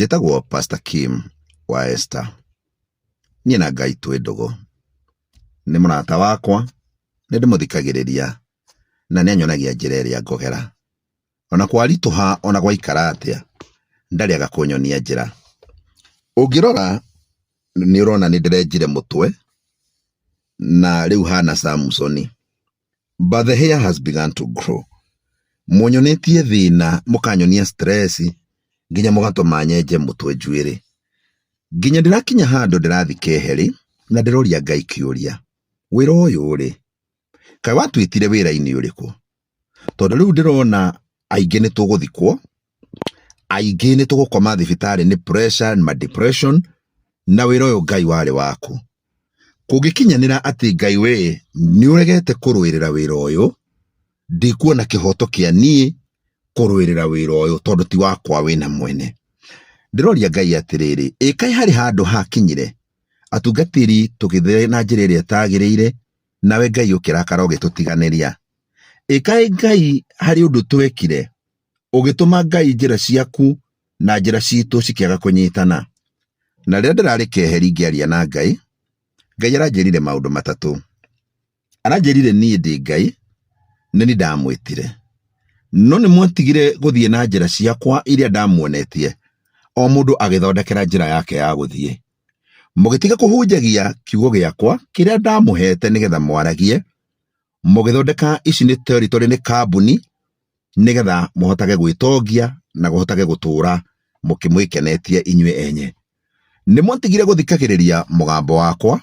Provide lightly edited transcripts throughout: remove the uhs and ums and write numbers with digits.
Njĩtagwo Pastor Kim wa Esther. Niĩ na Ngai twĩ ndũgũ. Nĩ mũrata wakwa, nĩ ndĩmũthikagĩrĩria na nĩ anyonagia njĩra ĩrĩa ngũgera. Ona kwaritũha ona gwaikara atĩa, ndarĩ aga kũnyonia njĩra. Ũngĩrora nĩ ũrona nĩ ndĩrenjire mũtwe na rĩu hana Samsoni. But the hair has begun to grow. Mũnyonetie thĩna, mũkanyonia stress, nginya mũgatũma nyenje mũtwe njuĩrĩ. Nginya ndĩrakinya handũ ndĩrathi keheri na ndĩroria Ngai kĩũria, wĩra ũyũ rĩ, kaĩ watwĩtire wĩra-inĩ ũrĩkũ? Tondũ rĩu ndĩrona aingĩ nĩ tũgũthikwo, aingĩ nĩ tũgũkoma thibitarĩ nĩ pressure ma depression, na wĩra ũyũ Ngai warĩ waku. Kũngĩkinyanĩra atĩ Ngai we nĩ ũregete kũrũĩrĩra wĩra ũyũ, ndikuona kĩhoto kĩa niĩ kũrũĩrĩra wĩra ũyũ tondũ ti wakwa wĩna mwene. Ndĩroria Ngai atĩrĩrĩ, ĩ kaĩ harĩ handũ hakinyire atungatĩri tũgĩthiĩ na njĩra ĩrĩa ĩtagĩrĩire, nawe Ngai ũkĩrakara ũgĩtũtiganĩria? Ĩ kaĩ Ngai harĩ ũndũ twekire ũgĩtũma Ngai njĩra ciaku na njĩra citũ cikĩaga kũnyitana? Na rĩrĩa ndĩrarĩ keheri ngĩaria na Ngai, Ngai aranjĩrire maũndũ matatũ. Aranjĩrire niĩ ndĩ Ngai, nĩ niĩ ndamwĩtire. No nĩ mwatigire gũthiĩ na njĩra ciakwa iria ndamuonetie, o mũndũ agĩthondekera njĩra yake ya gũthiĩ. Mũgĩtiga kũhunjagia kiugo gĩakwa kĩrĩa ndamũhete nĩgetha mwaragie, mũgĩthondeka ici nĩ territory nĩ kambuni nĩgetha mũhotage gwĩtongia na mũhotage gũtũra mũkĩmwĩkenetie inyuĩ enye. Nĩ mwatigire gũthikagĩrĩria mũgambo wakwa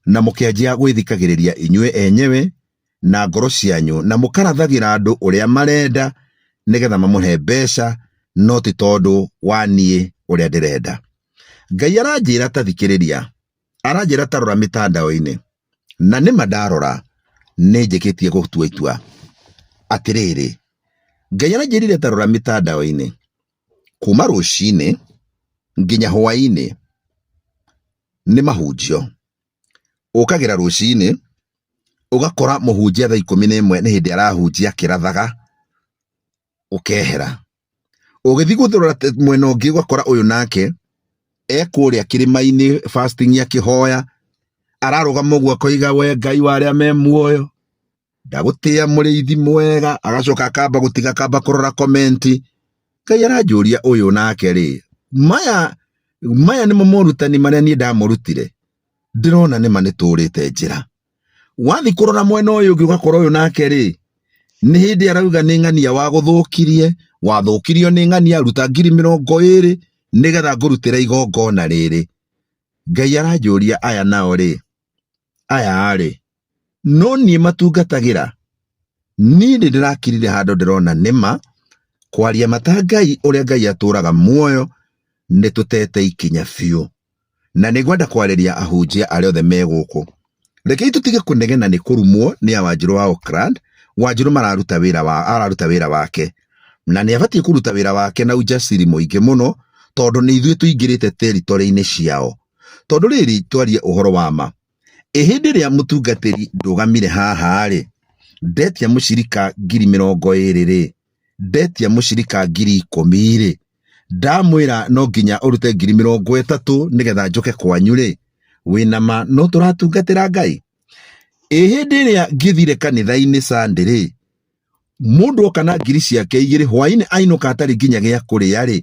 na mũkĩanjia gwĩthikagĩrĩria inyuĩ enyewe na ngoro cianyu na mũkarathagĩra andũ ũrĩa marenda nĩgetha mamũhe mbeca no ti tondũ wa niĩ ũrĩa ndĩrenda. Ngai aranjĩra ta thikĩrĩria, aranjĩra ta rora mĩtandao-inĩ na nĩma ndarora nĩ njĩkĩtie gũtua itua. Atĩrĩrĩ, Ngai aranjĩrire ta rora mĩtandao-inĩ kuma rũcinĩ nginya hwaĩ-inĩ nĩ mahunjio. Ũkagĩra rũcinĩ ũgakora mũhunjia thaa 11 nĩ hĩndĩ arahunjia akĩrathaga ũkehera. Ũgĩthiĩ gũthũra mwena ũngĩ ũgakora ũyũ nake e kũrĩa kĩrĩma-inĩ fasting akĩhoya, ararũgama ũguo akoiga we Ngai wa arĩa me muoyo, ndagũtĩa mũrĩithi mwega, agacoka akamba gũtiga akamba kũrora comment. Ngai aranjũria ũyũ nake rĩ, maya maya nĩmo morutani marĩa niĩ ndamũrutire? Ndĩrona nĩma nĩtũrĩte njĩra. Wathiĩ kũrora mwena ũyũ ũngĩ ũgakora ũyũ nake rĩ, nĩ hĩndĩ arauga nĩ ng'ania wagũthũkirie, wathũkirio nĩ ng'ania, ruta 20,000 nĩgetha ngũrutĩre igongona rĩrĩ. Ngai aranjũria aya nao rĩ, aya rĩ, no niĩ matungatagĩra? Niĩ nĩ ndĩrakirire handũ ndĩrona nĩma kwaria ma ta Ngai ũrĩa Ngai atũraga muoyo nĩ tũtete ikinya biũ. Na nĩ ngwenda kwarĩria ahunjia arĩa othe me gũkũ. Rekei tũtige kũnegena nĩ kũrumwo nĩ a Wanjirũ wa Oakland. Wanjirũ mararuta wĩra wa, araruta wĩra wake. Na nĩ abatiĩ kũruta wĩra wake na ujasiri mũingĩ mũno tondũ nĩ ithuĩ tũingĩrĩte territory-inĩ ciao. Tondũ rĩrĩ twarie ũhoro wa ma, ĩ hĩndĩ ĩrĩa mũtungatĩri ndũgamire haha-rĩ, ndetia mũcirika 20,000-rĩ, ndetia mũcirika 10,000-rĩ, ndamwĩra no nginya ũrute 30,000 nĩgetha njũke kwanyu-rĩ, wĩna ma no tũratungatĩra Ngai? Ĩ hĩndĩ ĩrĩa ngĩthire kanitha-inĩ Sunday-rĩ, mũndũ oka na 2,000 hwainĩ ainũka atarĩ nginya gĩa kũrĩa rĩ,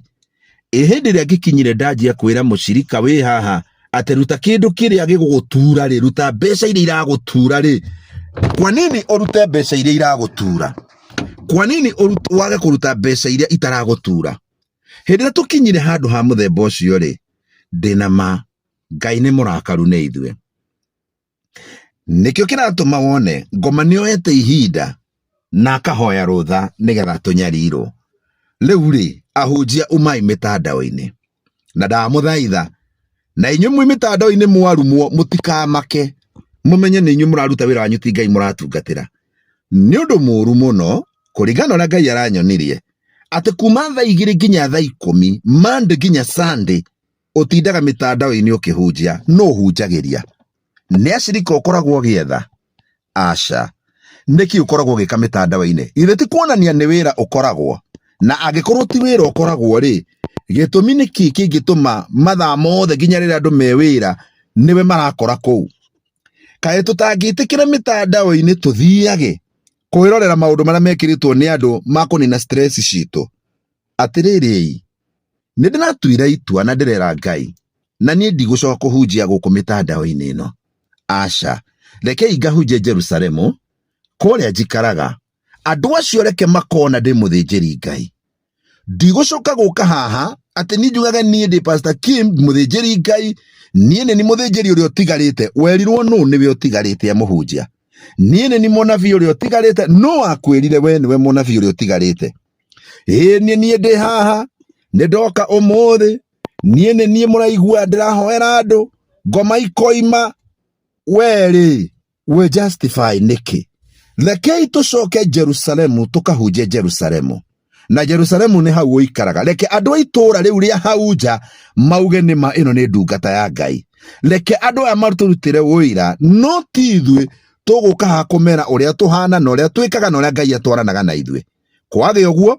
ĩ hĩndĩ ĩrĩa ngĩkinyire ndanjia kwĩra mũcirika wĩ haha atĩ ruta kĩndũ kĩrĩa gĩgũgũtura rĩ, ruta mbeca iria iragũtura rĩ, kwa nini ũrute mbeca iria iragũtura? Kwa nini wage kũruta mbeca iria itaragũtura? Hĩndĩ ĩrĩa tũkinyire handũ ha mũthemba ũcio rĩ, ndĩna ma Ngai nĩ mũrakaru nĩ ithuĩ. Nĩkĩo kĩratũma wone ngoma nĩoete ihinda na akahoya rũtha nĩgetha tũnyarirwo. Rĩu rĩ, ahunjia umai mĩtandao-inĩ. Na ndamũthaitha, na inyuĩ mwĩ mĩtandao-inĩ mwarumwo mũtikamake, mũmenye nĩ inyuĩ mũraruta wĩra wanyu ti Ngai mũratungatĩra. Nĩ ũndũ mũru mũno kũringana na ũrĩa Ngai aranyonirie atĩ kuma thaa 2 nginya thaa 10 Monday nginya Sunday ũtindaga mĩtandao-inĩ ũkĩhunjia, nũ ũhunjagĩria? Nĩ acirika ũkoragwo ũgĩetha? Aca. Nĩkĩ ũkoragwo ũgĩka mĩtandao-inĩ? Githĩ ti kuonania nĩ wĩra ũkoragwo? Na angĩkorwo ti wĩra ũkoragwo rĩ, Gĩtũmi nĩ kĩ kĩngĩtũma mathaa mothe nginya rĩrĩa andũ me wĩra nĩwe marakora kũu? Kaĩ tũtangĩtĩkĩra mĩtandao-inĩ tũthiage kwĩrorera maũndũ marĩa mekĩrĩtwo nĩ andũ ma kũnina stress citũ? Atĩrĩrĩ-i, nĩ ndĩratuire itua na ndĩrera Ngai, na niĩ ndigũcoka kũhunjia gũkũ mĩtandao-inĩ ĩno. Aca, rekei ngahunjie Jerusalemu, kũrĩa njikaraga. Andũ acio reke makona ndĩ mũthĩnjĩri Ngai. Ndigũcoka gũka haha atĩ niĩ njugage niĩ ndĩ Pastor Kim mũthĩnjĩri Ngai, niĩ nĩ ni mũthĩnjĩri ũrĩa ũtigarĩte. Werirwo nũ nĩwe ũtigarĩte amũhunjia? Niĩ nĩ ni mũnabii ũrĩa ũtigarĩte, nũ wakwĩrire we nĩwe mũnabii ũrĩa ũtigarĩte? Ĩĩ niĩ niĩ ndĩ haha, nĩ ndoka ũmũthĩ, niĩ nĩ niĩ mũraigua ndĩrahoera andũ, ngoma ikoima, we-rĩ, we justify nĩkĩ? Rekei tũcoke Jerusalemu tũkahunjie Jerusalemu. Na Jerusalemu nĩ hau ũikaraga. Reke andũ a itũũra rĩu rĩa hau nja mauge nĩ ma ĩno nĩ ndungata ya Ngai. Reke andũ aya matũrutĩre ũira, no ti ithuĩ tũgũka haha kũmera ũrĩa tũhana na ũrĩa twĩkaga na ũrĩa Ngai atwaranaga na ithuĩ. Kwagĩa ũguo,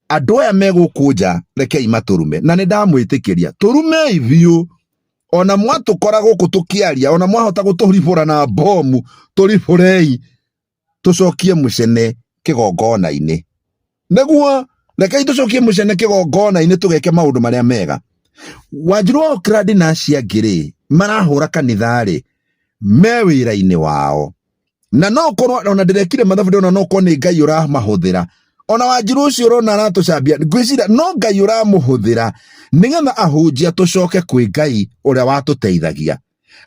andũ aya me gũkũ nja rekei matũrume, na nĩ ndamwĩtĩkĩria tũrumei biũ. Ona mwatũkora gũkũ tũkĩaria, ona mwahota gũtũribũra na bomu, tũribũrei tũcokie mũcene kĩgongona-inĩ. Nĩguo rekei tũcokie mũcene kĩgongona-inĩ tũgeke maũndũ marĩa mega. Wanjiru wa Okrandi na acio angĩ rĩ, marahũra kanitha rĩ, me wĩra-inĩ wao. Na no korwo ona ndĩrekire mathabu ndĩrona no korwo nĩ Ngai ũramahũthĩra. Ona Wanjiru ũcio ũrona aratũcambia, ngwĩciria no Ngai ũramũhũthĩra nĩgetha ahunjia tũcoke kwĩ Ngai ũrĩa watũteithagia.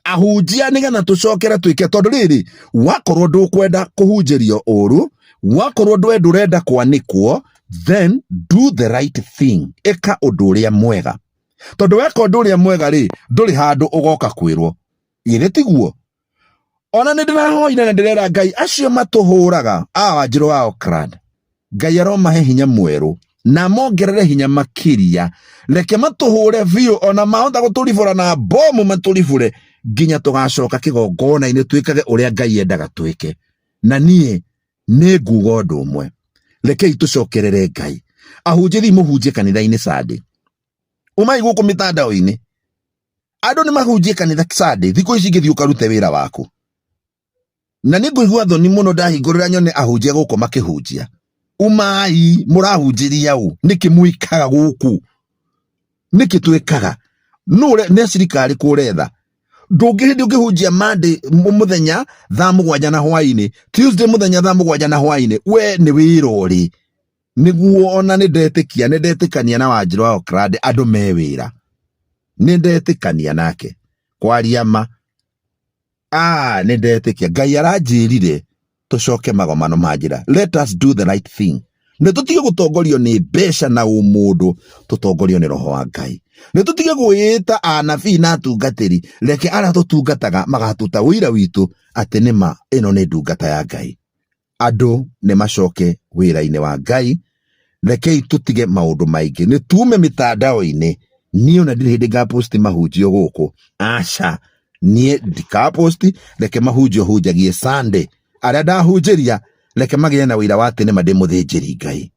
Ahunjia nĩgetha tũcokere twĩke, tondũ rĩrĩ, wakorwo ndũkwenda kũhunjĩrio ũru, wakorwo ndwe ndũrenda kwanĩkwo, then do the right thing, ĩka ũndũ ũrĩa mwega. Tondũ weka ũndũ ũrĩa mwega rĩ, ndũrĩ handũ ũgoka kwĩrwo. Githĩ tiguo? Ona nĩ ndĩrahoire na ndĩrera Ngai acio matũhũraga a Wanjiru wa Oakland, Ngai aromahe hinya mwerũ na mongerere hinya makĩria, reke matũhũre biũ, ona mahota gũtũribũra na bomu matũribũre nginya tũgacoka kĩgongona-inĩ twĩkage ũrĩa Ngai endaga twĩke. Na niĩ nĩ nguga ũndũ ũmwe, rekei tũcokerere Ngai. Ahunjia thiĩ mũhunjie kanitha-inĩ Sunday, umai gũkũ mĩtandao-inĩ. Andũ nĩ mahunjie kanitha Sunday, thikũ ici ingĩ thiĩ ũkarute wĩra waku. Na nĩ ngũigua thoni mũno ndahingũrĩra nyone ahunjia gũkũ makĩhunjia. Umai, mũrahunjĩria ũ? Nĩkĩ mwĩkaga gũkũ? Nĩkĩ twĩkaga? Nũ nĩ thirikari kũretha? Ndũngĩ hĩndĩ ũngĩhunjia Monday mũthenya thaa 7 na hwainĩ, Tuesday mũthenya thaa 7 na hwainĩ, we nĩ wĩra ũrĩ. Nĩguo ona nĩ ndetĩkia, nĩ ndetĩkania na Wanjiru wa Oakland andũ me wĩra. Nĩ ndetĩkania nake. Kwaria ma. Nĩ ndetĩkia. Ngai aranjĩrire tũcoke magomano ma njĩra. Let us do the right thing. Nĩ tũtige gũtongorio nĩ mbeca na ũmũndũ, tũtongorio nĩ roho wa Ngai. Nĩ tũtige gwĩta anabii na atungatĩri, reke arĩa tũtungataga magatuta ũira witũ atĩ nĩ ma ĩno nĩ ndungata ya Ngai. Andũ nĩ macoke wĩra-inĩ wa Ngai, rekei tũtige maũndũ maingĩ, nĩ tume mĩtandao-inĩ. Niĩ ona ndirĩ hĩndĩ ngaposti mahunjio gũkũ, aca, niĩ ndikaposti, reke mahunjio hunjagie Sunday. Arĩa ndahunjĩria, reke magĩe na ũira wa atĩ nĩma ndĩ mũthĩnjĩri Ngai.